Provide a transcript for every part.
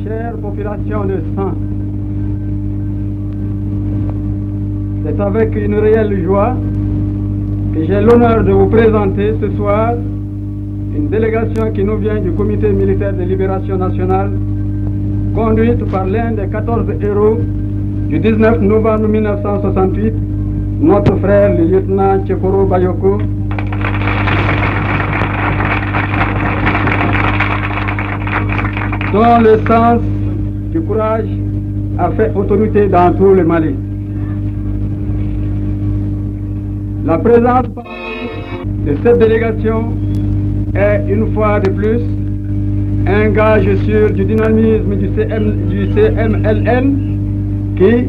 Chère population de San, c'est avec une réelle joie que j'ai l'honneur de vous présenter ce soir une délégation qui nous vient du Comité militaire de libération nationale, conduite par l'un des 14 héros du 19 novembre 1968, notre frère le lieutenant Tchekoro Bayoko, dont le sens du courage a fait autorité dans tout le Mali. La présence de cette délégation est une fois de plus un gage sûr du dynamisme du CMLN qui,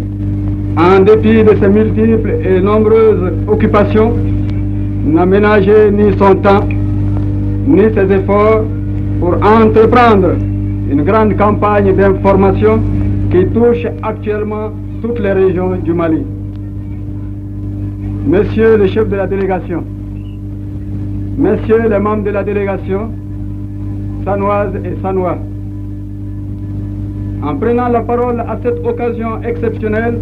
en dépit de ses multiples et nombreuses occupations, n'a ménagé ni son temps ni ses efforts pour entreprendre une grande campagne d'information qui touche actuellement toutes les régions du Mali. Monsieur le chef de la délégation, messieurs les membres de la délégation, sanoises et sanois, en prenant la parole à cette occasion exceptionnelle,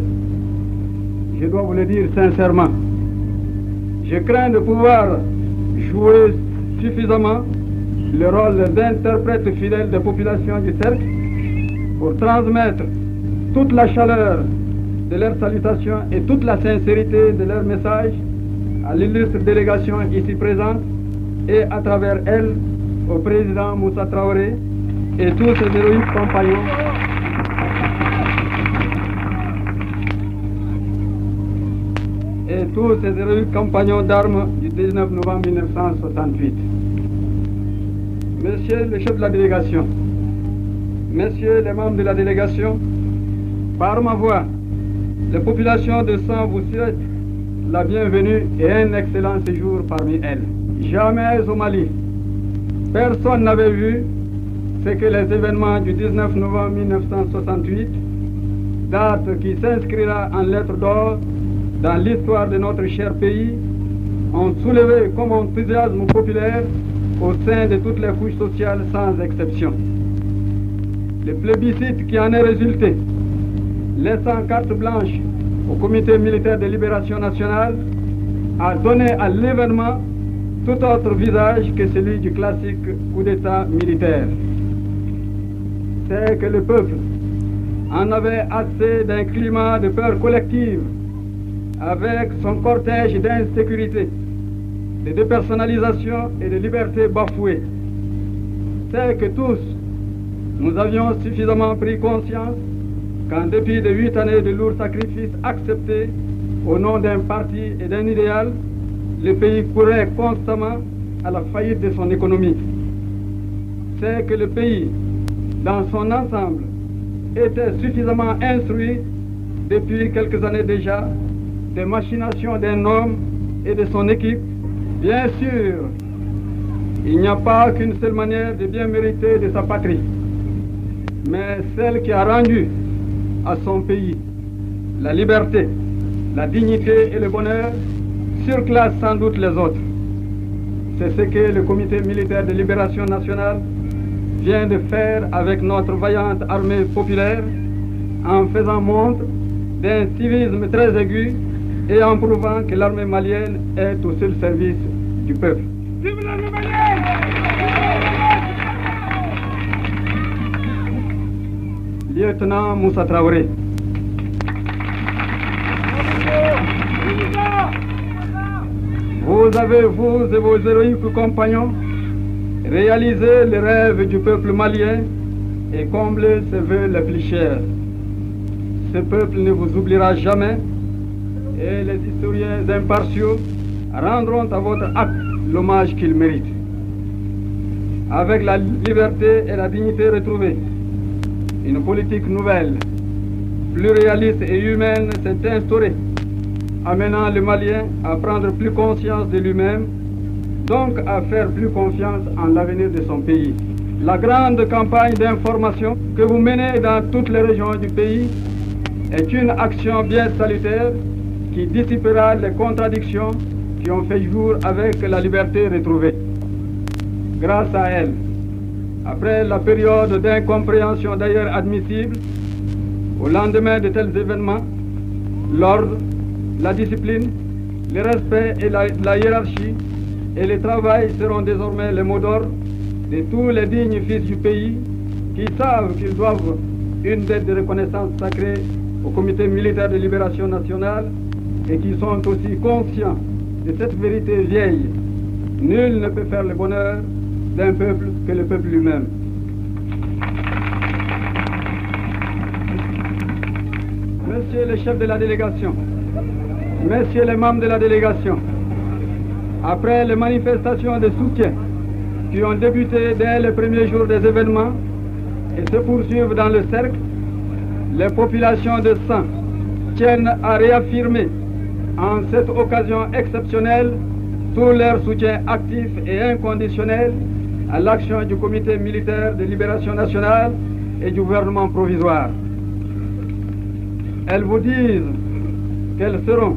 je dois vous le dire sincèrement, je crains de pouvoir jouer suffisamment le rôle d'interprète fidèle des populations du cercle pour transmettre toute la chaleur de leur salutation et toute la sincérité de leur message à l'illustre délégation ici présente et à travers elle au président Moussa Traoré et tous ses héroïques compagnons. Et tous ses héroïques compagnons d'armes du 19 novembre 1968. Monsieur le chef de la délégation, messieurs les membres de la délégation, par ma voix, les populations de San vous souhaitent la bienvenue et un excellent séjour parmi elles. Jamais au Mali, personne n'avait vu ce que les événements du 19 novembre 1968, date qui s'inscrira en lettres d'or dans l'histoire de notre cher pays, ont soulevé comme enthousiasme populaire au sein de toutes les couches sociales sans exception. Le plébiscite qui en est résulté, laissant carte blanche au Comité militaire de libération nationale, a donné à l'événement tout autre visage que celui du classique coup d'État militaire. C'est que le peuple en avait assez d'un climat de peur collective, avec son cortège d'insécurité, de dépersonnalisation et de liberté bafouée. C'est que tous, nous avions suffisamment pris conscience qu'en dépit de 8 années de lourds sacrifices acceptés au nom d'un parti et d'un idéal, le pays courait constamment à la faillite de son économie. C'est que le pays, dans son ensemble, était suffisamment instruit depuis quelques années déjà des machinations d'un homme et de son équipe. Bien sûr, il n'y a pas qu'une seule manière de bien mériter de sa patrie, mais celle qui a rendu à son pays la liberté, la dignité et le bonheur surclasse sans doute les autres. C'est ce que le Comité militaire de libération nationale vient de faire avec notre vaillante armée populaire en faisant montre d'un civisme très aigu et en prouvant que l'armée malienne est au seul service du peuple. Vive l'armée malienne! Lieutenant Moussa Traoré, vous avez, vous et vos héroïques compagnons, réalisé le rêve du peuple malien et comblé ses vœux les plus chers. Ce peuple ne vous oubliera jamais et les historiens impartiaux rendront à votre acte l'hommage qu'il mérite. Avec la liberté et la dignité retrouvées, une politique nouvelle, plus réaliste et humaine s'est instaurée, amenant le Malien à prendre plus conscience de lui-même, donc à faire plus confiance en l'avenir de son pays. La grande campagne d'information que vous menez dans toutes les régions du pays est une action bien salutaire qui dissipera les contradictions qui ont fait jour avec la liberté retrouvée. Grâce à elle, Après la période d'incompréhension d'ailleurs admissible, au lendemain de tels événements, l'ordre, la discipline, le respect et la hiérarchie et le travail seront désormais les mots d'ordre de tous les dignes fils du pays qui savent qu'ils doivent une dette de reconnaissance sacrée au Comité militaire de libération nationale et qui sont aussi conscients de cette vérité vieille. Nul ne peut faire le bonheur d'un peuple que le peuple lui-même. Monsieur le chef de la délégation, messieurs les membres de la délégation, après les manifestations de soutien qui ont débuté dès les premiers jours des événements et se poursuivent dans le cercle, les populations de San tiennent à réaffirmer en cette occasion exceptionnelle tout leur soutien actif et inconditionnel à l'action du Comité militaire de libération nationale et du gouvernement provisoire. Elles vous disent qu'elles seront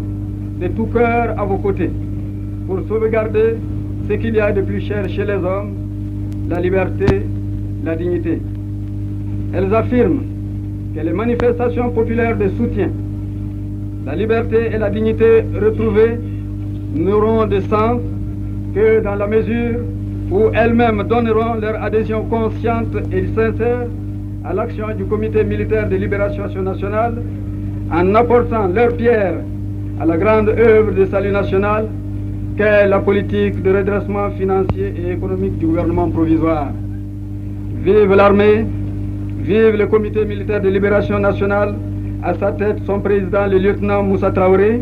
de tout cœur à vos côtés pour sauvegarder ce qu'il y a de plus cher chez les hommes, la liberté, la dignité. Elles affirment que les manifestations populaires de soutien, la liberté et la dignité retrouvées n'auront de sens que dans la mesure où elles-mêmes donneront leur adhésion consciente et sincère à l'action du Comité militaire de libération nationale en apportant leur pierre à la grande œuvre de salut national qu'est la politique de redressement financier et économique du gouvernement provisoire. Vive l'armée, vive le Comité militaire de libération nationale, à sa tête son président, le lieutenant Moussa Traoré.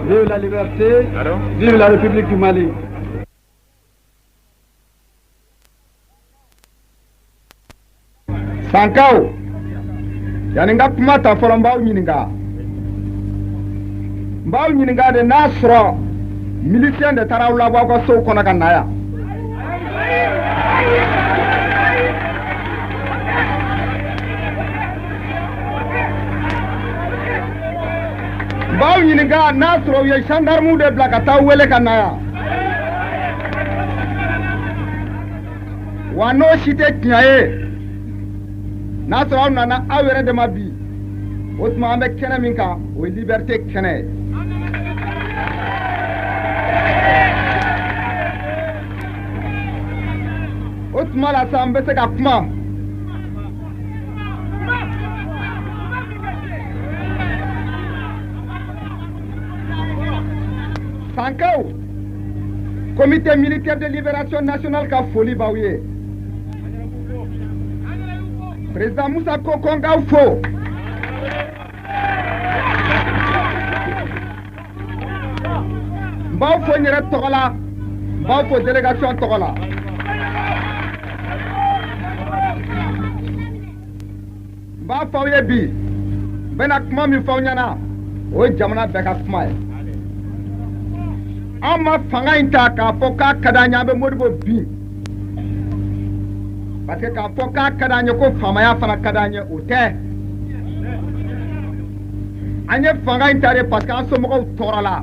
Vive la liberté, vive la République du Mali. Sankaw, yani n ka kuma ta fɔlɔ n b'aw ɲininka. N b'aw ɲininka de n'a sɔrɔ milisiyɛn de taara aw labɔ aw ka sow kɔnɔ ka na yan. N b'aw ɲininka n'a sɔrɔ u ye gendarmew de bila ka taa wele ka na yan. Wa n'o si tɛ tiɲɛ ye, n'a sɔrɔ aw nana aw yɛrɛ de ma bi, o tuma an bɛ kɛnɛ min kan, o ye liberté kɛnɛ ye. O tuma la sa, n bɛ se ka kuma. Sankaw, Comité militaire de libération nationale ka foli b'aw ye. Président Moussa ko ko n k'aw fo. N b'aw fo n yɛrɛ tɔgɔ la, n b'aw fo délégation tɔgɔ la. N b'a fɔ aw ye bi, n bɛna kuma min fɔ aw ɲɛna, o ye jamana bɛɛ ka kuma ye. An ma fanga in ta k'a fɔ k'a ka d'an ye an bɛ Modibo bin. Parce que k'a fɔ k'a ka d'an ye ko faamaya fana ka d'an ye, o tɛ. An ye fanga in ta de parce que an somɔgɔw tɔɔrɔla.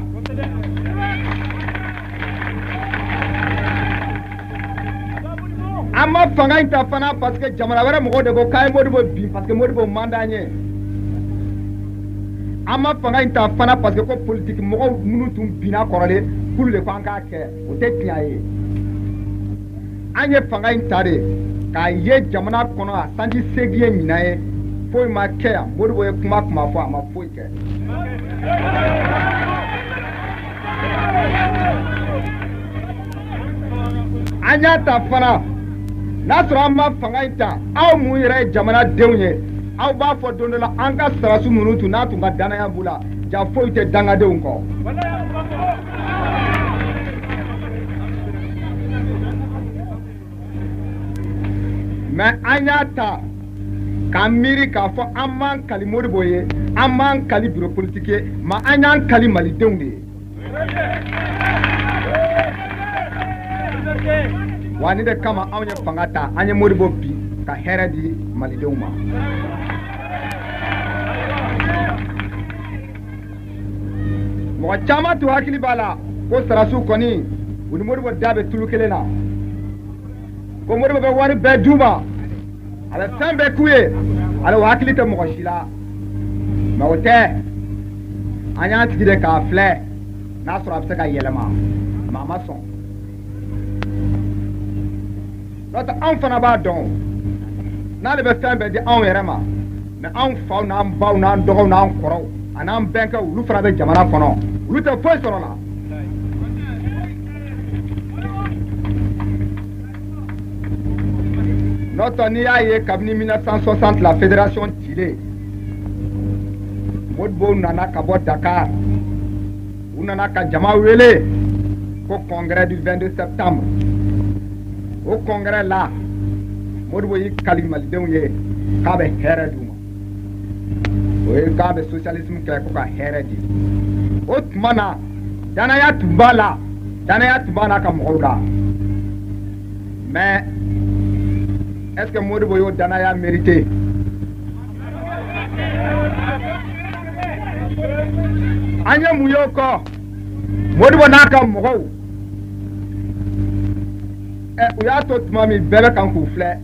An ma fanga in ta fana parce que jamana wɛrɛ mɔgɔw de ko k'an ye Modibo bin parce que Modibo man d'an ye. An ma fanga in ta fana parce que ko politique mɔgɔw minnu tun binna kɔrɔlen k'olu de ko an k'a kɛ, o tɛ tiɲɛ ye. An ye fanga in ta de k'a ye jamana kɔnɔ a sanji seegin ye ɲinan ye, foyi ma kɛ yan. Modibo ye kuma fɔ, a ma foyi kɛ. An y'a ta fana, n'a sɔrɔ an ma fanga in ta, aw mun yɛrɛ ye jamanadenw ye, aw b'a fɔ don dɔ la an ka sarasu ninnu tun n'a tun ka danaya b'u la, ja foyi tɛ dangadenw kɔ. Mais an y'a ta k'an miiri k'a fɔ an m'an kali Modibo ye, an m'an kali bureau politique ye, mais an y'an kali malidenw de ye. Wa ni de kama anw ye fanga ta, an ye Modibo bi ka hɛrɛ di malidenw ma. Mɔgɔ caman tun hakili b'a la ko sarasiw kɔni u ni Modibo da bɛ tulu kelen na, ko Modibo bɛ wari bɛɛ d'u ma, a bɛ fɛn bɛɛ k'u ye, ale o hakili tɛ mɔgɔ si la. Mɛ o tɛ, an y'an sigi de k'a filɛ n'a sɔrɔ a bɛ se ka yɛlɛma, mɛ a ma sɔn. N'o tɛ anw fana b'a dɔn n'ale bɛ fɛn bɛɛ di anw yɛrɛ ma, mɛ anw faw n'an baw n'an dɔgɔw n'an kɔrɔw an'an bɛnkɛw olu fana bɛ jamana kɔnɔ, olu tɛ foyi sɔrɔ la. N'o tɛ n'i y'a ye kabini 1960 la fédération cilen, Modibo nana ka bɔ Dakar, u nana ka jama wele ko congrès du 22 septembre. O congrès la, Modibo y'i kali malidenw ye k'a bɛ hɛrɛ d'u ma, o ye k'a bɛ socialisme kɛ ko ka hɛrɛ di. O tuma na danaya tun b'a la, danaya tun b'a n'a ka mɔgɔw la. Mais est-ce que Modibo y'o danaya mérité? An ye mun y'o kɔ? Modibo n'a ka mɔgɔw u y'a to tuma min bɛɛ bɛ kan k'u filɛ,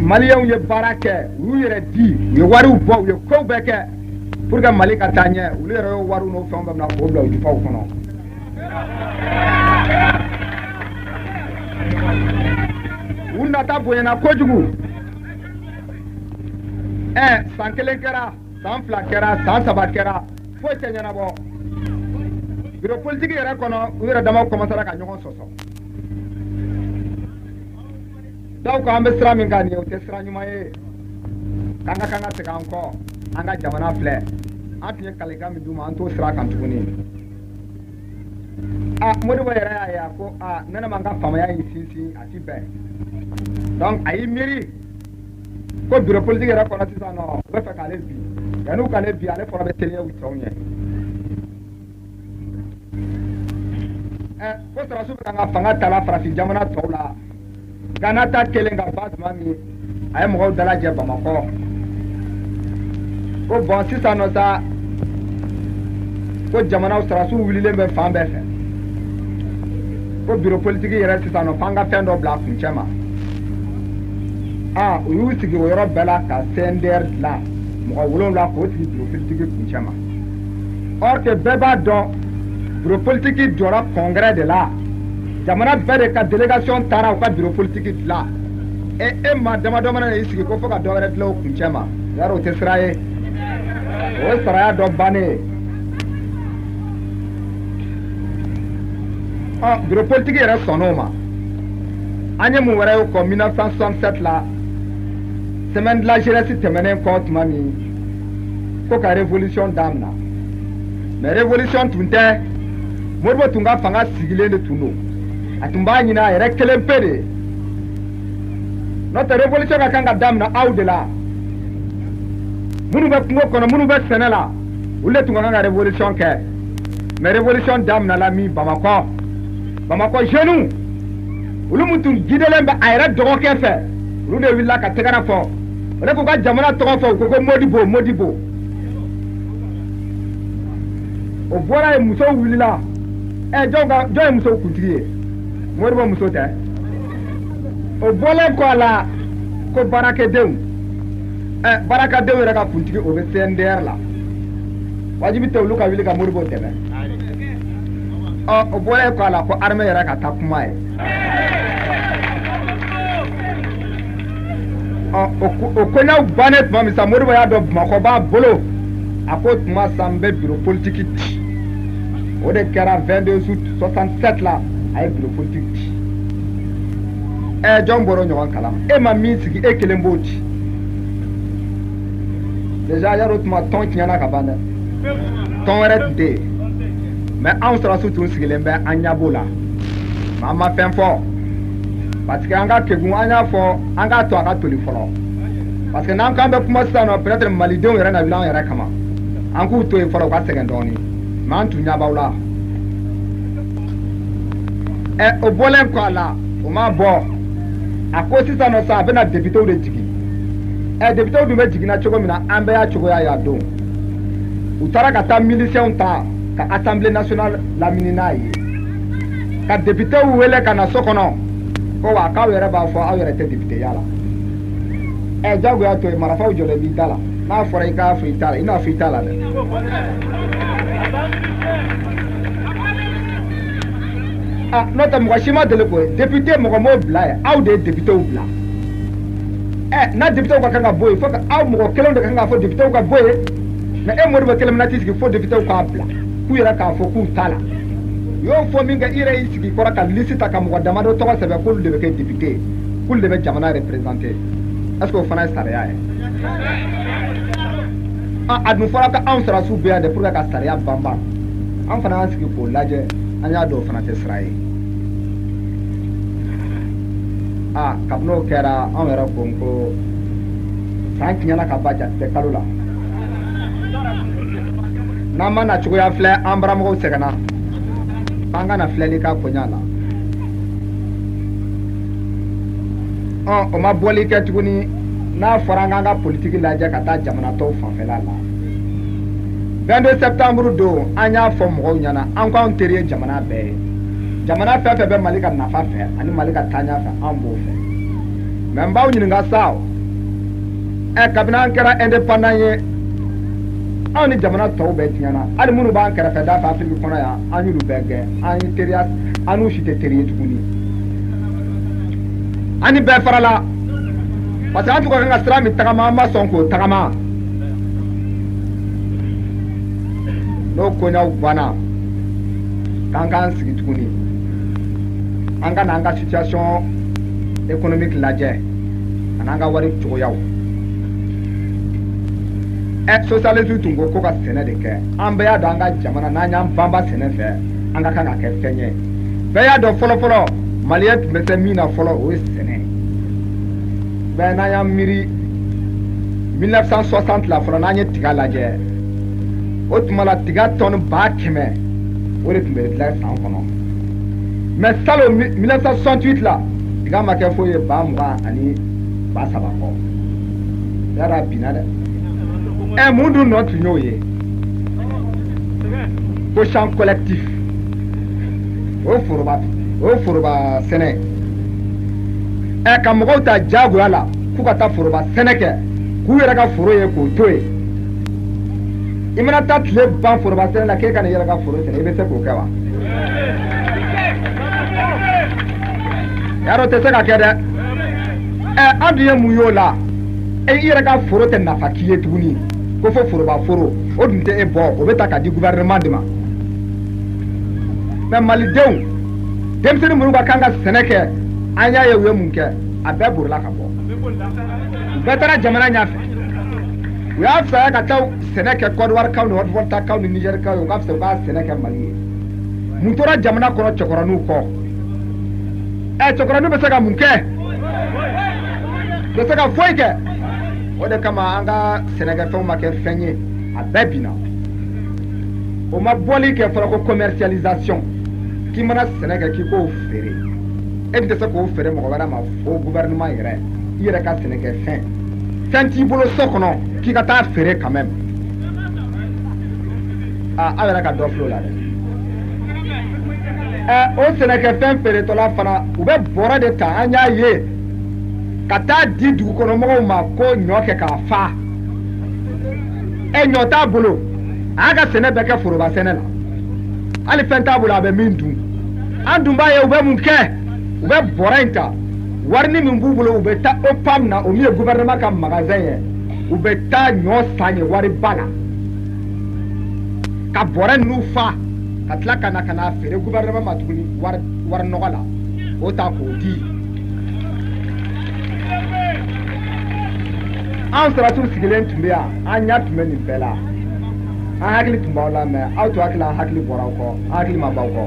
maliyɛnw ye baara kɛ, u y'u yɛrɛ di, u ye wariw bɔ, u ye kow bɛɛ kɛ pour que Mali ka taa ɲɛ. Olu yɛrɛ y'o wariw n'o fɛnw bɛɛ minɛ k'o bila u jufaw kɔnɔ. U nata bonyana kojugu. San kelen kɛra, san fila kɛra, san saba kɛra, foyi tɛ ɲɛnabɔ. Bureau politique yɛrɛ kɔnɔ, u yɛrɛ damaw commencera ka ɲɔgɔn sɔsɔ. Dɔw ko an bɛ sira min kan nin ye, o tɛ sira ɲuman ye, k'an ka kan ka segin an kɔ, an ka jamana filɛ, an tun ye kalikan min d'u ma, an t'o sira kan tuguni. Modibo yɛrɛ y'a ye a ko ne ne ma n ka faamaya in sinsin, a ti bɛn. Donc a y'i miiri ko bureau politique yɛrɛ kɔnɔ sisan nɔ, u bɛ fɛ k'ale bin, yan'u k'ale bin, ale fɔlɔ bɛ teliya u tɔw ɲɛ. Ko sɔrɔdasiw bɛ ka fanga ta la farafin jamana tɔw la. Gana ta kelen ka ban tuma min, a ye mɔgɔw dalajɛ Bamakɔ ko bɔn sisan nɔ sa, ko jamanaw sɔrɔdasiw wulilen bɛ fan bɛɛ fɛ, ko bureau politique yɛrɛ sisan nɔ f'an ka fɛn dɔ bila a kuncɛ ma. U y'u sigi o yɔrɔ bɛɛ la ka CNDR dilan, mɔgɔ 7 k'o sigi bureau politique kuncɛ ma. Or que bɛɛ b'a dɔn bureau politique jɔra congrès de la, jamana bɛɛ de ka délégation taara u ka bureau politique dilan. E maa damadɔ mana na i sigi ko fo ka dɔ wɛrɛ dilan o kuncɛ ma, yarɔ o tɛ sira ye, o ye saraya dɔ bannen ye. Bureau politique yɛrɛ sɔnn'o ma. An ye mun wɛrɛ y'o kɔ 1967 la, semaine de la jeunesse tɛmɛnen kɔ tuma min, ko ka révolution daminɛ. Mais révolution tun tɛ, Modibo tun ka fanga sigilen de tun don, a tun b'a ɲini a yɛrɛ kelen pe de. N'o tɛ révolution ka kan ka daminɛ aw de la, minnu bɛ kungo kɔnɔ, minnu bɛ sɛnɛ la, olu de tun ka kan ka révolution kɛ. Mais révolution daminɛla min Bamakɔ, Bamakɔ jeunes olu min tun gidelen bɛ a yɛrɛ dɔgɔkɛ fɛ, olu de wulila ka tɛgɛrɛ fɔ, o de k'u ka jamana tɔgɔ fɔ, u ko ko Modibo Modibo. O bɔra yen, musow wulila. Jɔn ye musow kuntigi ye? Modibo muso tɛ. O bɔlen kɔ a la ko baarakɛdenw, baarakɛdenw yɛrɛ ka kuntigi o bɛ CNDR la, wajibi tɛ olu ka wuli ka Modibo dɛmɛ. O bɔlen kɔ a la ko armée yɛrɛ ka taa kuma ye. O koɲɛw bannen tuma min sa, Modibo y'a dɔn Bamakɔ b'a bolo, a ko tuma sa n bɛ bureau politique ci. O de kɛra 22 août 67 la, a ye bureau politique ci. Jɔn bɔra o ɲɔgɔn kalama? E ma min sigi, e kelen b'o ci. Déjà yarɔ tuma tɔn tiɲɛna ka ban dɛ, tɔn wɛrɛ tun tɛ yen. Mais anw sɔrɔdasiw tun sigilen bɛ an ɲɛ b'o la, mais an ma fɛn fɔ parce que an ka kegun, an y'a fɔ an k'a to a ka toli fɔlɔ, parce que n'an k'an bɛ kuma sisan nɔ, peut-être malidenw yɛrɛ na wuli an yɛrɛ kama, an k'u to yen fɔlɔ u ka sɛgɛn dɔɔnin, mais an tun ɲɛ b'aw la. O bɔlen kɔ a la, o ma bɔ, a ko sisan nɔ sa a bɛna députéw de jigin. Députéw dun bɛ jiginna cogo min na, an bɛɛ y'a cogoya y'a don. U taara ka taa miliciens ta ka Assemblée nationale lamini n'a ye, ka députéw wele ka na so kɔnɔ ko wa k'aw yɛrɛ b'a fɔ aw yɛrɛ tɛ député ya la. Ɛ, jagoya to yen, marifaw jɔlen b'i da la. N'a fɔra i k'a fɔ i t'a la, i n'a fɔ i t'a la dɛ. Ah, n'o tɛ mɔgɔ si ma deli k'o ye député, mɔgɔ m'o bila yen, aw de ye députéw bila. Ɛ, n'a députéw ka kan ka bɔ yen, fo ka aw mɔgɔ kelenw de kan k'a fɔ députéw ka bɔ yen. Mais e Modibo kelen bɛna t'i sigi fo députéw k'a bila k'u yɛrɛ k'a fɔ k'u t'a la. U y'o fɔ min kɛ, i yɛrɛ y'i sigi kɔrɔ ka liste ta ka mɔgɔ damadɔ tɔgɔ sɛbɛn k'olu de bɛ kɛ député ye, k'olu de bɛ jamana représenter. Est ce que o fana ye sariya ye? A dun fɔra ko anw sɔrɔdasiw bɛ yan de pour que ka sariya banban. An fana y'an sigi k'o lajɛ, an y'a dɔn o fana tɛ sira ye. A kabini o kɛra, anw yɛrɛ ko ko san tiɲɛna ka ban, jate tɛ kalo la. N'an ma na cogoya filɛ, an baramɔgɔw sɛgɛnna, an kana filɛli k'a koɲa la. Ɔ, o ma bɔli kɛ tuguni. N'a fɔra an k'an ka politiki lajɛ ka taa jamana tɔw fanfɛla la, 22 septembre don, an y'a fɔ mɔgɔw ɲɛna, an ko anw teri ye jamana bɛɛ ye. Jamana fɛn fɛn bɛ Mali ka nafa fɛ ani Mali ka taaɲɛ fɛ, an b'o fɛ. Mais n b'aw ɲininka sa o, ɛ, kabini an kɛra indépendant ye, anw ni jamana tɔw bɛɛ tiɲɛna. Hali minnu b'an kɛrɛfɛ da fɛ Afiriki kɔnɔ yan, an y'olu bɛɛ gɛn. An ye teriya, an n'u si tɛ teri ye tuguni. An ni bɛɛ farala, parce que an tun ka kan ka sira min tagama, an ma sɔn k'o tagama. N'o koɲaw banna, k'an k'an sigi tuguni, an ka na an ka situation économique lajɛ ani an ka wari cogoyaw. Ɛ, socialiste tun ko ko ka sɛnɛ de kɛ. An bɛɛ y'a dɔn an ka jamana, n'an y'an banba sɛnɛ fɛ, an ka kan ka kɛ fɛn ye. Bɛɛ y'a dɔn fɔlɔ-fɔlɔ, maliyɛn tun bɛ se min na fɔlɔ, o ye sɛnɛ. Bɛɛ n'an y'an miiri 1960 la fɔlɔ, n'an ye tiga lajɛ, o tuma la tiga tɔni 100 000 o de tun bɛ dilan san kɔnɔ. Mais salon 1968 la, tiga ma kɛ foyi ye 20 000 ani 3000 kɔ. Yala a binna dɛ. Ɛ, mun dun nɔ tun y'o ye? Ko champ collectif, o ye foroba sɛnɛ. Ɛ, ka mɔgɔw ta diyagoya la k'u ka taa foroba sɛnɛ kɛ, k'u yɛrɛ ka foro ye k'o to yen. I mana taa tile ban foroba sɛnɛ la, k'e ka n'i yɛrɛ ka foro sɛnɛ, i bɛ se k'o kɛ wa? Yarɔ, o tɛ se ka kɛ dɛ. Ɛ, an dun ye mun y'o la? E i yɛrɛ ka foro tɛ nafa k'i ye tuguni ko fo foroba foro, o dun tɛ e bɔ, o bɛ ta ka di gouvernement de ma. Mais malidenw, denmisɛnnin minnu ka kan ka sɛnɛ kɛ, an y'a ye u ye mun kɛ? A bɛɛ borila ka bɔ, u bɛɛ taara jamana ɲɛfɛ. U y'a fisaya ka taa sɛnɛ kɛ Côte kaw ni Haute-Volta kaw ni Niger kaw ye, u ka fisa u k'a sɛnɛ kɛ Mali ye. Mun tora jamana kɔnɔ cɛkɔrɔninw kɔ? Ɛ, cɛkɔrɔnin bɛ se ka mun kɛ? Bɛ se ka foyi kɛ. O de kama an ka sɛnɛkɛfɛnw ma kɛ fɛn ye, a bɛɛ binna. O ma bɔli kɛ fɔlɔ ko commercialisation, k'i mana sɛnɛ kɛ k'i k'o feere, e tɛ se k'o feere mɔgɔ wɛrɛ ma fo gouvernement yɛrɛ. I yɛrɛ ka sɛnɛkɛfɛn, fɛn t'i bolo so kɔnɔ k'i ka taa feere quand même. Aa, aw yɛrɛ ka dɔ filɛ o la dɛ. Ɛ, o sɛnɛkɛfɛn feeretɔla fana, u bɛ bɔrɛ de ta, an y'a ye, ka taa di dugukɔnɔmɔgɔw ma ko ɲɔ kɛ k'a fa. Ɛ, ɲɔ t'a bolo, a y'a ka sɛnɛ bɛɛ kɛ foroba sɛnɛ la, hali fɛn t'a bolo a bɛ min dun. An dun b'a ye u bɛ mun kɛ? U bɛ bɔrɛ in ta, warini min b'u bolo, u bɛ taa OPAM na, o min ye gouvernement ka magasin ye, u bɛ taa ɲɔ san yen wariba la, ka bɔrɛ ninnu fa, ka tila ka na ka n'a feere gouvernement ma tuguni wari wari nɔgɔ la, o ta k'o di. An sɔrɔdasiw sigilen tun bɛ yan, an ɲɛ tun bɛ nin bɛɛ la, an hakili tun b'aw la. Mais aw to hakili, an hakili bɔra aw kɔ, an hakili ma b'aw kɔ.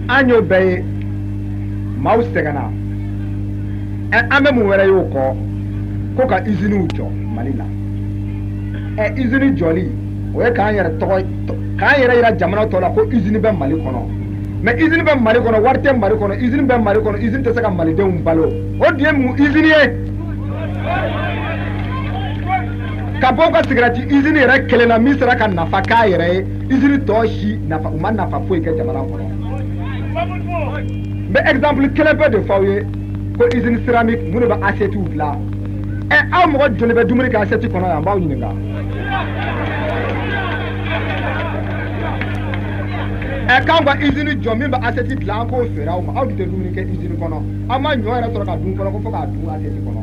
An y'o bɛɛ ye, maaw sɛgɛnna. Ɛ, an bɛ mun wɛrɛ y'o kɔ? Ko ka usiniw jɔ Mali la. Ɛ, usine jɔli, o ye k'an yɛrɛ tɔgɔ, k'an yɛrɛ yira jamana tɔw la ko usine bɛ Mali kɔnɔ. Mais usine bɛ Mali kɔnɔ, wari tɛ Mali kɔnɔ. Usine bɛ Mali kɔnɔ, usine tɛ se ka malidenw balo. O dun ye mun usine ye? Ka bɔ ka sigɛrɛti usine yɛrɛ kelen na min sera ka nafa k'a yɛrɛ ye, usine tɔ si nafa u ma nafa foyi kɛ jamana kɔnɔ. N bɛ exemple kelen pe de f'aw ye ko usine céramique minnu bɛ assiette dilan. Ɛ aw mɔgɔ joli bɛ dumuni kɛ assiette kɔnɔ yan, n b'aw ɲininka. Ɛ k'anw ka usine jɔ min bɛ assiette dilan, an k'o feere aw ma, aw dun tɛ dumuni kɛ usine kɔnɔ, aw ma ɲɔ yɛrɛ sɔrɔ ka dun fɔlɔ ko fo k'a dun assiette kɔnɔ.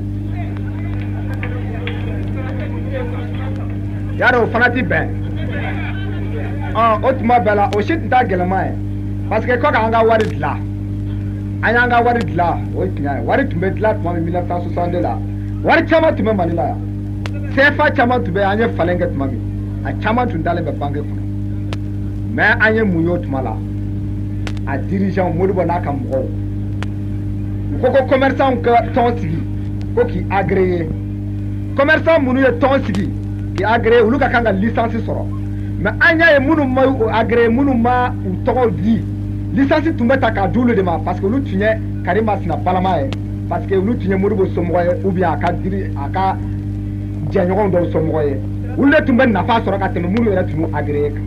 Yarɔ o fana ti bɛn. Ɔ o tuma bɛɛ la o si tun t'a gɛlɛman ye parce que kɔ k'an ka wari dilan, an y'an ka wari dilan, o ye tiɲɛ ye. Wari tun bɛ dilan tuma min 1962 la, wari caman tun bɛ Mali la yan, CFA caman tun bɛ yen, an ye falen kɛ tuma min, a caman tun dalen bɛ banque kɔnɔ. Mais an ye mun ye o tuma la? A dirigeant Modibo n'a ka mɔgɔw, u ko ko commerçant ka tɔn sigi ko k'i agréé. Commerçant minnu ye tɔn sigi k'i agréé, olu ka kan ka licence sɔrɔ. Mais an y'a ye minnu ma u agréé, minnu ma u tɔgɔw di, licence tun bɛ ta k'a d'olu de ma parce que olu tun ye Karimasina balama ye, parce que olu tun ye Modibo somɔgɔ ye ou bien a ka diri a ka jɛɲɔgɔn dɔw somɔgɔ ye. Olu de tun bɛ nafa sɔrɔ ka tɛmɛ minnu yɛrɛ tun y'u agréé kan.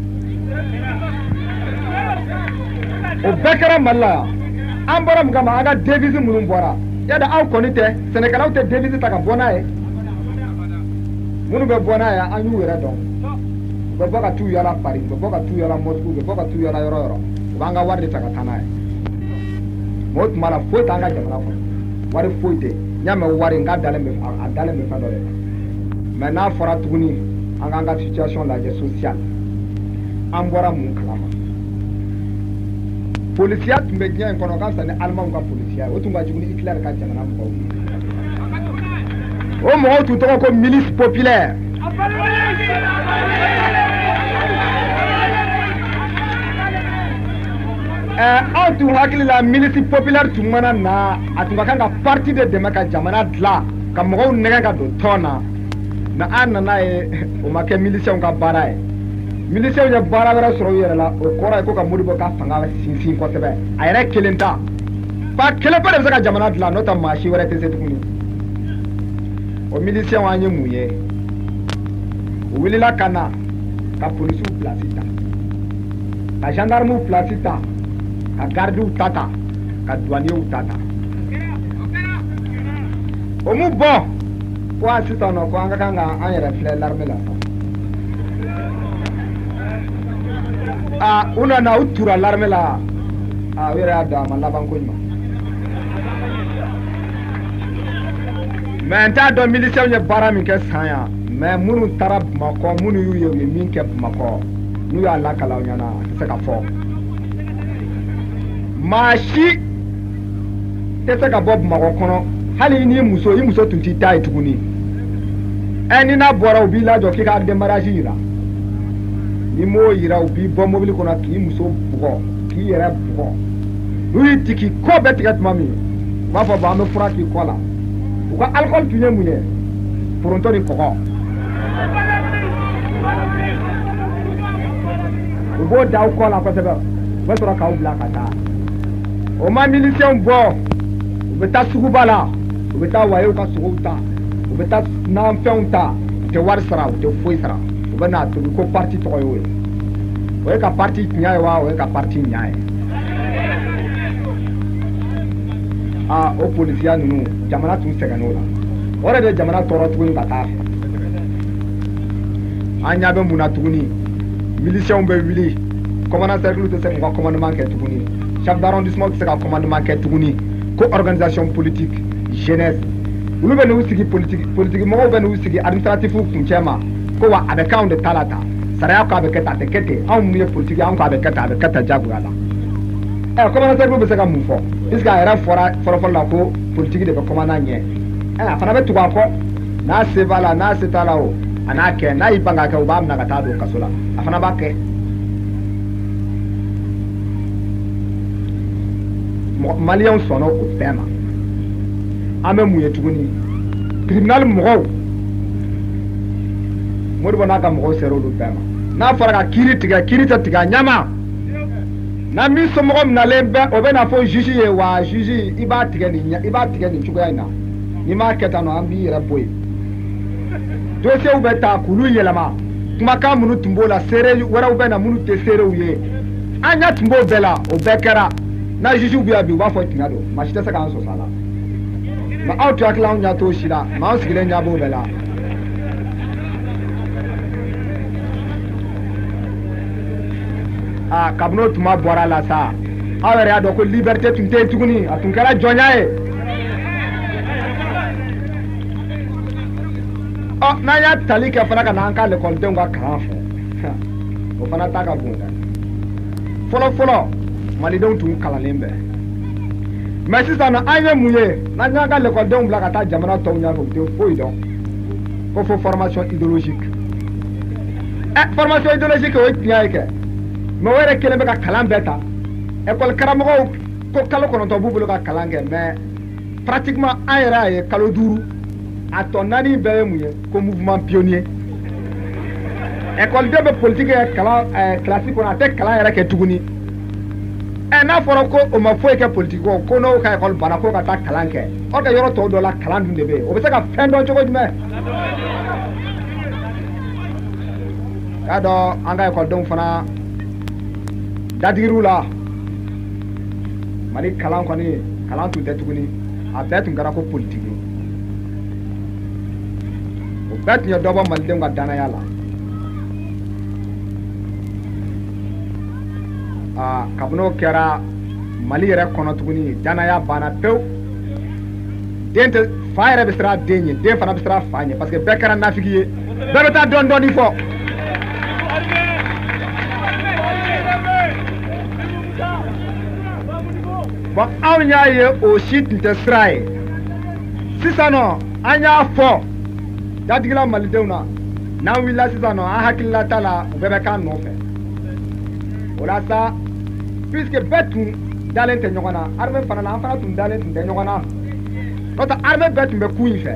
O bɛɛ kɛra Mali la yan. An bɔra mun kama? An ka devise minnu bɔra, yada aw kɔni tɛ sɛnɛkɛlaw tɛ devise ta ka bɔ n'a ye, minnu bɛ bɔ n'a ye an y'u yɛrɛ dɔn. U bɛ bɔ ka t'u yala Paris, u bɛ bɔ ka t'u yala Moscou, u bɛ bɔ ka t'u yala yɔrɔ yɔrɔ, u b'an ka wari de ta ka taa n'a ye. Mais o tuma la foyi t'an ka jamana kɔnɔ, wari foyi tɛ. N y'a mɛn wari n k'a dalen bɛ a dalen bɛ fɛn dɔ de la. Mais n'a fɔra tuguni an k'an ka situation lajɛ sociale, an bɔra mun kalama? Polisiya tun bɛ diɲɛ in kɔnɔ ka fisa ni alimanw ka polisiya ye, o tun ka jugu ni Hitler ka jamana mɔgɔw ye. O mɔgɔw tun tɔgɔ ko milice populaire. Anw tun hakili la milice populaire tun mana na, a tun ka kan ka parti de dɛmɛ ka jamana dilan, ka mɔgɔw nɛgɛ ka don tɔn na. Mais an nana ye o ma kɛ miliciens ka baara ye. Miliciens ye baara wɛrɛ sɔrɔ u yɛrɛ la, o kɔrɔ ye ko ka Modibo ka fanga sinsin kosɛbɛ. A yɛrɛ kelen ta, fa kelen pe de bɛ se ka jamana dilan, n'o tɛ maa si wɛrɛ tɛ se tuguni. O miliciens an ye mun ye? U wulila ka na ka polisiw place ta, ka gendarmew place ta, ka gardiw ta ta, ka douaniers ta ta. O mu bɔ ko a sisan nɔ ko an ka kan ka an yɛrɛ filɛ l'armée la sa. U nana u tura l'armée la, u yɛrɛ y'a dɔn a ma laban ko ɲuman. Mais n t'a dɔn miliciens ye baara min kɛ san yan, mais minnu taara Bamakɔ, minnu y'u ye u ye min kɛ Bamakɔ, n'u y'a lakali aw ɲɛna, a tɛ se ka fɔ. Maa si tɛ se ka bɔ Bamakɔ kɔnɔ, hali n'i muso, i muso tun t'i ta ye tuguni. Ɛ ni n'a bɔra u b'i lajɔ k'i ka démarrage yira, n'i m'o yira u b'i bɔ mobili kɔnɔ k'i muso bugɔ, k'i yɛrɛ bugɔ. N'u y'i ci k'i kɔ bɛɛ tigɛ tuma min, u b'a fɔ bon an bɛ fura k'i kɔ la. U ka alcool tun ye mun ye? Foronto ni kɔgɔ. U b'o da aw kɔ la kosɛbɛ, u bɛ sɔrɔ k'aw bila ka taa. O ma miliciens bɔ, u bɛ taa suguba la, u bɛ taa wayew ka sogow ta, u bɛ taa nanfɛnw ta, u tɛ wari sara, u tɛ foyi sara. U bɛ n'a tobi ko parti tɔgɔ y'o ye. O ye ka parti tiɲɛ ye wa, o ye ka parti ɲa ye? O polisiya ninnu jamana tun sɛgɛnn'o la. O yɛrɛ de ye jamana tɔɔrɔ tuguni ka taa fɛ. An ɲɛ bɛ mun na tuguni? Miliciens bɛ wuli, commandant cercle tɛ se k'u ka commandement kɛ tuguni, chef d'arrondissement tɛ se ka commandement kɛ tuguni, ko organisation politique, jeunesse, olu bɛ n'u sigi politique mɔgɔw bɛ n'u sigi administratif kuncɛ ma ko wa a bɛ k'anw de ta la tan, sariya ko a bɛ kɛ tan, a tɛ kɛ ten, anw minnu ye politique ye anw ko a bɛ kɛ tan, a bɛ kɛ tan diyagoya la. Commandant cercle bɛ se ka mun fɔ? Puisque a yɛrɛ fɔra fɔlɔfɔlɔ la ko politique de bɛ commandant ɲɛ. A fana bɛ tugu a kɔ, n'a se b'a la n'a se t'a la o, a n'a kɛ, n'a y'i ban k'a kɛ u b'a minɛ ka taa don kaso la, a fana b'a kɛ. Maliyɛnw sɔnna o bɛɛ ma. An bɛ mun ye tuguni? Tribunal mɔgɔw, Modibo n'a ka mɔgɔw sera olu bɛɛ ma. N'a fɔra ka kiiri tigɛ, kiiri tɛ tigɛ a ɲɛ ma. Na min somɔgɔ minalen bɛ, o bɛ n'a fɔ juge ye wa juge i b'a tigɛ nin, i b'a tigɛ nin cogoya in na, n'i m'a kɛ tan nɔ an b'i yɛrɛ bɔ yen. Dossiers bɛ ta k'olu yɛlɛma, kumakan minnu tun b'o la, seere wɛrɛw bɛ na minnu tɛ seerew ye. An ɲɛ tun b'o bɛɛ la, o bɛɛ kɛra. N'a juge bɛ yan bi, u b'a fɔ tiɲɛ don, maa si tɛ se k'an sɔsɔ a la. Mais aw tun hakili anw ɲɛ t'o si la, mais anw sigilen ɲɛ b'o bɛɛ la. Aa, kabini o tuma bɔra la sa, aw yɛrɛ y'a dɔn ko liberté tun tɛ yen tuguni, a tun kɛra jɔnya ye. Ɔ, n'an y'a tali kɛ fana ka na an ka lekɔlidenw ka kalan fɔ, o fana ta ka bon dɛ. Fɔlɔ fɔlɔ, malidenw tun kalanlen bɛ, mais sisan nɔ an ye mun ye? N'an y'an ka lekɔlidenw bila ka taa jamana tɔw ɲɛfɛ, u tɛ foyi dɔn, ko fo formation idéologique. Ɛ, formation idéologique, o ye tiɲɛ ye kɛ, mais o yɛrɛ kelen bɛ ka kalan bɛɛ ta. Ekɔli karamɔgɔw ko kalo 9 b'u bolo ka kalan kɛ, mais pratiquement an yɛrɛ y'a ye kalo 5, a tɔ 4 bɛɛ ye mun ye? Ko mouvement pionnier. Ekɔliden bɛ politique kɛ kalan kilasi kɔnɔ, a tɛ kalan yɛrɛ kɛ tuguni. Ɛ, n'a fɔra ko o ma foyi kɛ politique kɔ, ko n'o ka ekɔli banna ko ka taa kalan kɛ, or que yɔrɔ tɔw dɔ la kalan dun de bɛ yen, o bɛ se ka fɛn dɔn cogo jumɛn? K'a dɔn an ka ekɔlidenw fana dadigiriw la, Mali kalan kɔni, kalan tun tɛ tuguni, a bɛɛ tun kɛra ko politique. O bɛɛ tun ye dɔ bɔ malidenw ka danaya la. Aa, kabini o kɛra Mali yɛrɛ kɔnɔ tuguni, danaya banna pewu. Den tɛ fa yɛrɛ bɛ siran den ɲɛ, den fana bɛ siran fa ɲɛ, parce que bɛɛ kɛra nafigi ye, bɛɛ bɛ taa dɔɔni dɔɔni fɔ. Bon, anw y'a ye o si tun tɛ sira ye. Sisan nɔ, an y'a fɔ dadigila malidenw na, n'an wulila sisan nɔ, an hakilila t'a la, u bɛɛ bɛ k'an nɔfɛ. O la sa, puisque bɛɛ tun dalen tɛ ɲɔgɔn na, armée fana la, an fana tun dalen tun tɛ ɲɔgɔn na. N'o tɛ, armée bɛɛ tun bɛ ku in fɛ,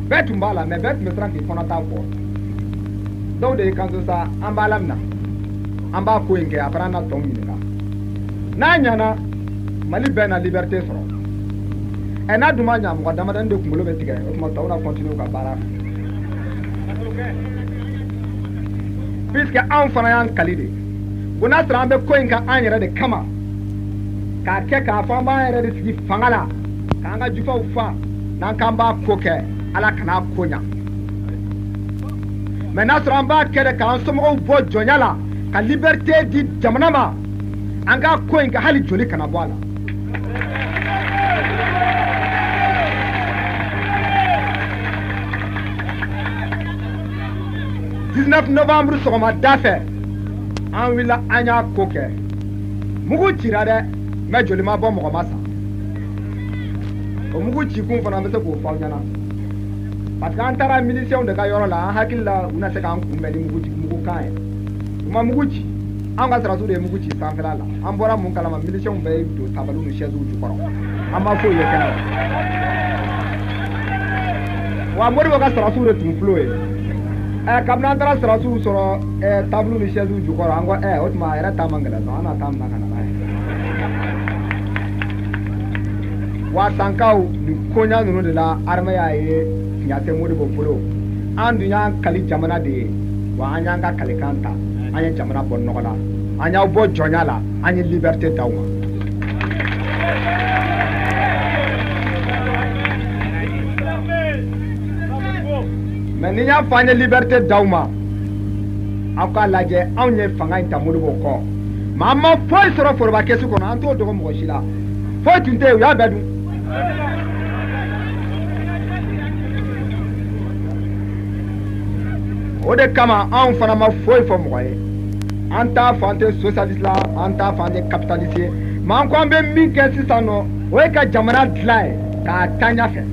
bɛɛ tun b'a la, mais bɛɛ tun bɛ siran k'i kɔnɔ ta fɔ. Dɔw de y'i kanto sa, an b'a lamina, an b'a ko in kɛ, après an na tɔw ɲininka. N'a ɲɛna, Mali bɛɛ na liberté sɔrɔ. Ɛ, n'a dun ma ɲa, mɔgɔ damadɔni de kunkolo bɛ tigɛ, o tuma tɔw na continuer u ka baara fɛ. Puisque anw fana y'an kali de ko n'a sɔrɔ an bɛ ko in kan an yɛrɛ de kama, k'a kɛ k'a fɔ an b'an yɛrɛ de sigi fanga la, k'an ka jufaw fa, n'an k'an b'a ko kɛ, Ala kan'a ko ɲa. Mais n'a sɔrɔ an b'a kɛ de k'an somɔgɔw bɔ jɔnya la, ka liberté di jamana ma, an k'a ko in kɛ hali joli kana bɔ a la. 19 novembre sɔgɔmada fɛ, an wulila, an y'a ko kɛ. Mugu cira dɛ, mais joli ma bɔ, mɔgɔ ma sa. O mugu cikun fana, an bɛ se k'o fɔ aw ɲɛna, parce que an taara milisiɲɛw de ka yɔrɔ la, an hakili la u na se k'an kunbɛn ni mugu mugukan ye. U ma mugu ci, an ka sɔrɔdasiw de ye mugu ci sanfɛla la. An bɔra mun kalama, milisiɲɛw bɛɛ ye don tabaliw ni chaise jukɔrɔ, an ma foyi ye kɛnɛ la. Wa Modibo ka sɔrɔdasiw de tun filɛ o ye. Ɛ, kabini an taara sɔrɔdasiw sɔrɔ tabaliw ni chaise jukɔrɔ, an ko ɛ, o tuma a yɛrɛ ta man gɛlɛn sɔn, an na taa minɛ ka na n'a ye. Wa sankaw nin koɲa ninnu de la, armée y'a ye tiɲɛ tɛ Modibo bolo. An dun y'an kali jamana de ye, wa an y'an ka kalikan ta, an ye jamana bɔ nɔgɔ la, an y'aw bɔ jɔnya la, an ye liberté d'aw ma. Mais ni y'a fɔ an ye liberté d'aw ma, aw k'a lajɛ, anw ye fanga in ta Modibo kɔ, mais an ma foyi sɔrɔ foroba kɛsu kɔnɔ, an t'o dogo mɔgɔ si la. Foyi tun tɛ yen, u y'a bɛɛ dun. O de kama anw fana ma foyi fɔ mɔgɔ ye. An t'a fɔ an tɛ socialiste la, an t'a fɔ an tɛ capitaliste ye, mais an ko an bɛ min kɛ sisan nɔ, o ye ka jamana dilan ye k'a taa ɲɛfɛ.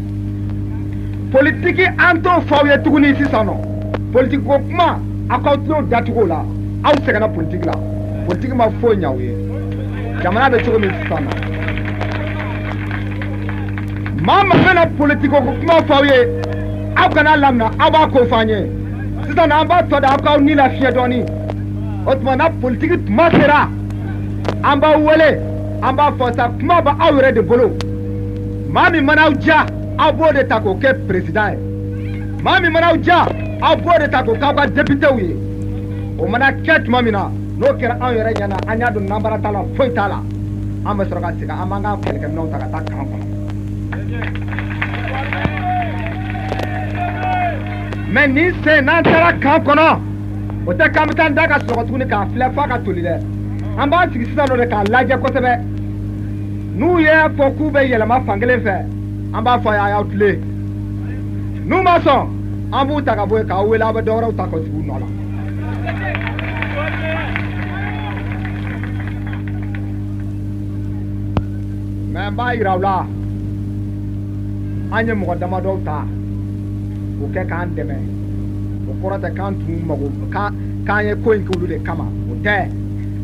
Politiki, an t'o fɔ aw ye tuguni sisan nɔ. Politiki ko kuma, aw k'aw tulo datugu o la. Aw sɛgɛnna politiki la, politiki ma foyi ɲɛ aw ye. Jamana bɛ cogo min sisan nɔ, maa maa bɛna politiki ko kuma fɔ aw ye, aw kana lamina, aw b'a ko fɔ an ye. Sisan an b'a tɔ da aw k'aw ni lafiɲɛ dɔɔni. O tuma na politiki tuma sera, an b'aw wele, an b'a fɔ sa, kuma bɛ aw yɛrɛ de bolo. Maa min mana aw diya, aw b'o de ta k'o kɛ président ye. Maa min mana aw diya, Aw b'o de ta k'o k'aw ka députéw ye. O mana kɛ tuma min na, n'o kɛra anw yɛrɛ ɲɛna, an y'a dɔn nanbara t'a la, foyi t'a la, an bɛ sɔrɔ ka segin, an b'an ka kɛlɛkɛminɛnw ta ka taa camp kɔnɔ. Mais nin sen n'an taara camp kɔnɔ, o tɛ k'an bɛ taa da ka sunɔgɔ tuguni k'a filɛ f'a ka toli dɛ. An b'an sigi sisan nɔ de k'a lajɛ kosɛbɛ. N'u y'a fɔ k'u bɛ yɛlɛma fankelen fɛ, an b'a fɔ a y'aw tilen. N'u ma sɔn, an b'u ta ka bɔ yen k'aw wele, aw bɛ dɔwɛrɛw ta k'o sigi u nɔ la. Mais n b'a yira aw la, an ye mɔgɔ damadɔw ta k'o kɛ k'an dɛmɛ. O kɔrɔ tɛ k'an tun mago k'an ye ko in k'olu de kama, o tɛ.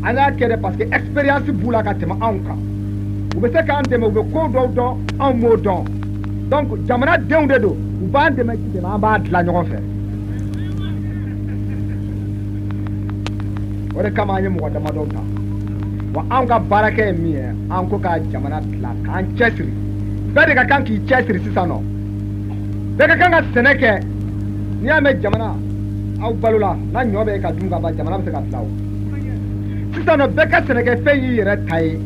An y'a kɛ de parce que expérience b'u la ka tɛmɛ anw kan. U bɛ se k'an dɛmɛ, u bɛ ko dɔw dɔn, anw m'o dɔn. Donc jamanadenw de don, u b'an dɛmɛ, an b'a dilan ɲɔgɔn fɛ. O de kama an ye mɔgɔ damadɔw ta. Wa anw ka baarakɛ ye min ye, an ko ka jamana dilan, k'an cɛsiri. Bɛɛ de ka kan k'i cɛsiri sisan nɔ. Bɛɛ ka kan ka sɛnɛ kɛ. N'i y'a mɛn jamana aw balola, n'a ɲɔ bɛ ka dun ka ban, jamana bɛ se ka dilan o. Sisan nɔ bɛɛ ka sɛnɛkɛfɛn y'i yɛrɛ ta ye.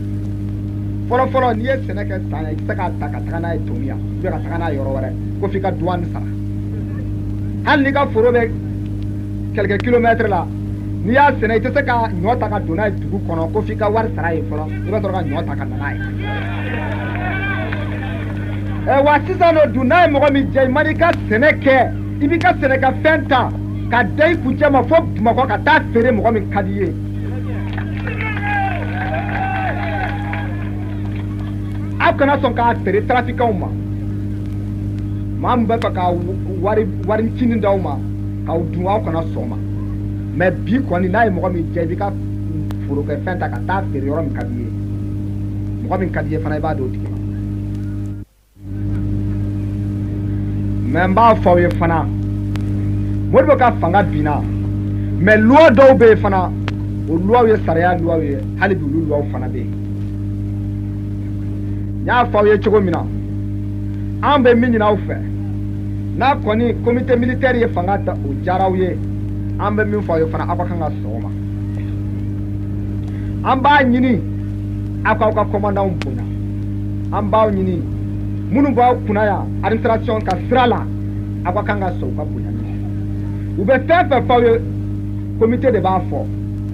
Fɔlɔ fɔlɔ, n'i ye sɛnɛ kɛ san ye, i tɛ se k'a ta ka taga n'a ye Tomiya ou bien ka taga n'a ye yɔrɔ wɛrɛ, ko f'i ka douane sara. Hali n'i ka foro bɛ quelques kilomètres la, n'i y'a sɛnɛ, i tɛ se ka ɲɔ ta ka don n'a ye dugu kɔnɔ, ko f'i ka wari sara yen fɔlɔ, i bɛ sɔrɔ ka ɲɔ ta ka na n'a ye. Ɛ wa sisan nɔ dun, n'a ye mɔgɔ min diya, i man'i ka sɛnɛ kɛ, i b'i ka sɛnɛkɛfɛn ta ka da i kuncɛ ma fo Bamakɔ ka taa feere mɔgɔ min ka di i ye. Aw kana sɔn k'a feere trafiquants ma. Maa min b'a fɛ ka wari ncinin d'aw ma k'aw dun, aw kana sɔn o ma. Mais bi kɔni, n'a ye mɔgɔ min diya, i b'i ka forokɛfɛn ta ka taa feere yɔrɔ min ka di i ye. Mɔgɔ min ka di i ye fana, i b'a di o tigi ma. Mais n b'a fɔ aw ye fana, Modibo ka fanga binna, mais loi dɔw bɛ yen fana, o loi ye sariya loi ye, hali bi olu loi fana bɛ yen. N y'a fɔ aw ye cogo min na, an bɛ min ɲini aw fɛ, n'a kɔni comité militaire ye fanga ta, o diyara aw ye, an bɛ min fɔ aw ye fana, aw ka kan ka sɔn o ma. An b'a ɲini aw k'aw ka commandants bonya. An b'aw ɲini minnu b'aw kunna yan administration ka sira la, aw ka kan ka sɔn u ka bonya. U bɛ fɛn fɛn fɔ aw ye, comité de b'a fɔ.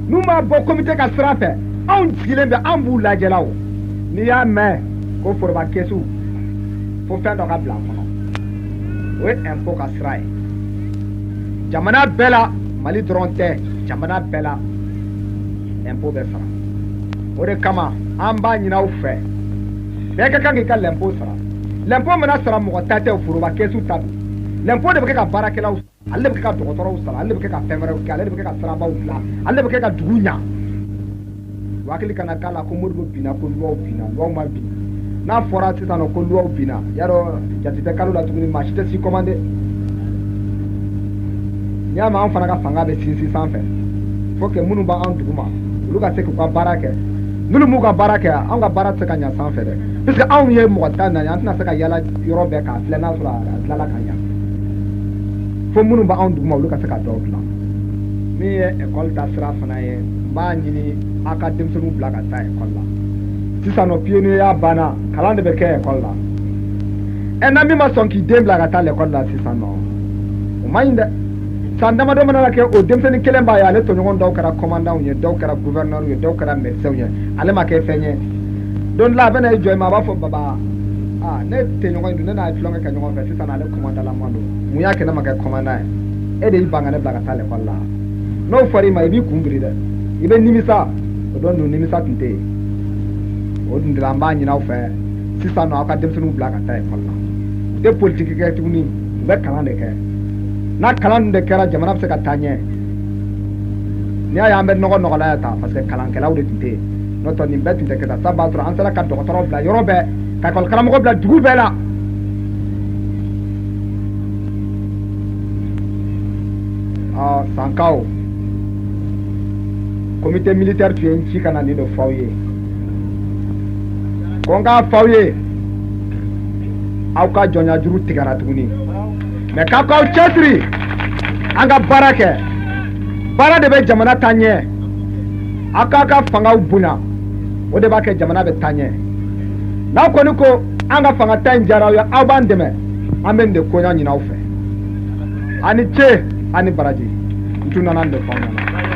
N'u m'a bɔ comité ka sira fɛ, anw sigilen bɛ, an b'u lajɛ la o. N'i y'a mɛn ko foroba kɛsu, fo fɛn dɔ ka bila a kɔnɔ, o ye impôt ka sira ye. Jamana bɛɛ la, Mali dɔrɔn tɛ, jamana bɛɛ la impôt bɛ sara. O de kama an b'a ɲini aw fɛ, bɛɛ ka kan k'i ka l'impôt sara. L'impôt mana sara, mɔgɔ ta tɛ, foroba kɛsu ta don. L'impôt de bɛ kɛ ka baarakɛlaw, ale de bɛ kɛ ka dɔgɔtɔrɔw sara, ale de bɛ kɛ ka fɛn wɛrɛw kɛ, ale de bɛ kɛ ka sirabaw dilan, ale de bɛ kɛ ka dugu ɲa. O hakili kana k'a la ko Modibo binna, ko luwaw binna. Luwaw ma bin. N'a fɔra sisan nɔ ko luwaw binna, yarɔ jate tɛ kalo la tuguni, maa si tɛ si commandé. N'i y'a mɛn an fana ka fanga bɛ sinsin sanfɛ, faut que minnu b'an duguma, olu ka se k'u ka baara kɛ. N'olu m'u ka baara kɛ, anw ka baara tɛ se ka ɲa sanfɛ dɛ, puisque anw ye mɔgɔ 14 ye, an tɛna se ka yala yɔrɔ bɛɛ k'a filɛ n'a sɔrɔ a tilala ka ɲa. Fo minnu b'anw duguma, olu ka se ka dɔw dilan. Min ye école ta sira fana ye, n b'a ɲini aw ka denmisɛnninw bila ka taa école la. Sisan nɔ pionnier banna, kalan de bɛ kɛ école la. Ɛ na min ma sɔn k'i den bila ka taa l'école la sisan nɔ, o man ɲi dɛ. San damadɔ mana kɛ, o denmisɛnnin kelen b'a ye, ale tɔɲɔgɔn dɔw kɛra commandant ye, dɔw kɛra gouverneur ye, dɔw kɛra médecin ye, ale ma kɛ fɛn ye. Don dɔ la, a bɛna i jɔ i ma, a b'a fɔ: baba, aa, ne tɛɲɔgɔn in dun, ne n'a ye tulonkɛ kɛ ɲɔgɔn fɛ, sisan ale commandant lama don, mun y'a kɛ ne ma kɛ commandant ye? E de y'i ban ka ne bila ka taa l'école la. N'o fɔra i ma, i b'i kun biri dɛ, i bɛ nimisa. O don dun, nimisa tun tɛ yen. O dun de la, an b'a ɲini aw fɛ sisan nɔ, aw ka denmisɛnninw bila ka taa école la. U tɛ politique kɛ tuguni, u bɛ kalan de kɛ. N'a kalan dun de kɛra, jamana bɛ se ka taa ɲɛ. N'i y'a ye an bɛ nɔgɔ nɔgɔ la yan tan, parce que kalankɛlaw de tun tɛ yen. N'o tɛ, nin bɛɛ tun tɛ kɛ tan. Sabu b'a sɔrɔ an sera ka dɔgɔtɔrɔ bila yɔrɔ bɛɛ, ka ekɔli karamɔgɔ bila dugu bɛɛ la. Ɔ sankaw, comité militaire tun ye n ci ka na nin de fɔ aw ye, ko n k'a fɔ aw ye, aw ka jɔnyajuru tigɛra tuguni, mais k'aw k'aw cɛsiri. An ka baara kɛ, baara de bɛ jamana taa ɲɛ. Aw k'a ka fangaw bonya, o de b'a kɛ jamana bɛ taa ɲɛ. N'aw kɔni ko an ka fanga ta in diyara aw ye, aw b'an dɛmɛ, an bɛ nin de koɲa ɲini aw fɛ. A ni ce, a ni baraji. N tun nana nin de fɔ aw ɲɛna.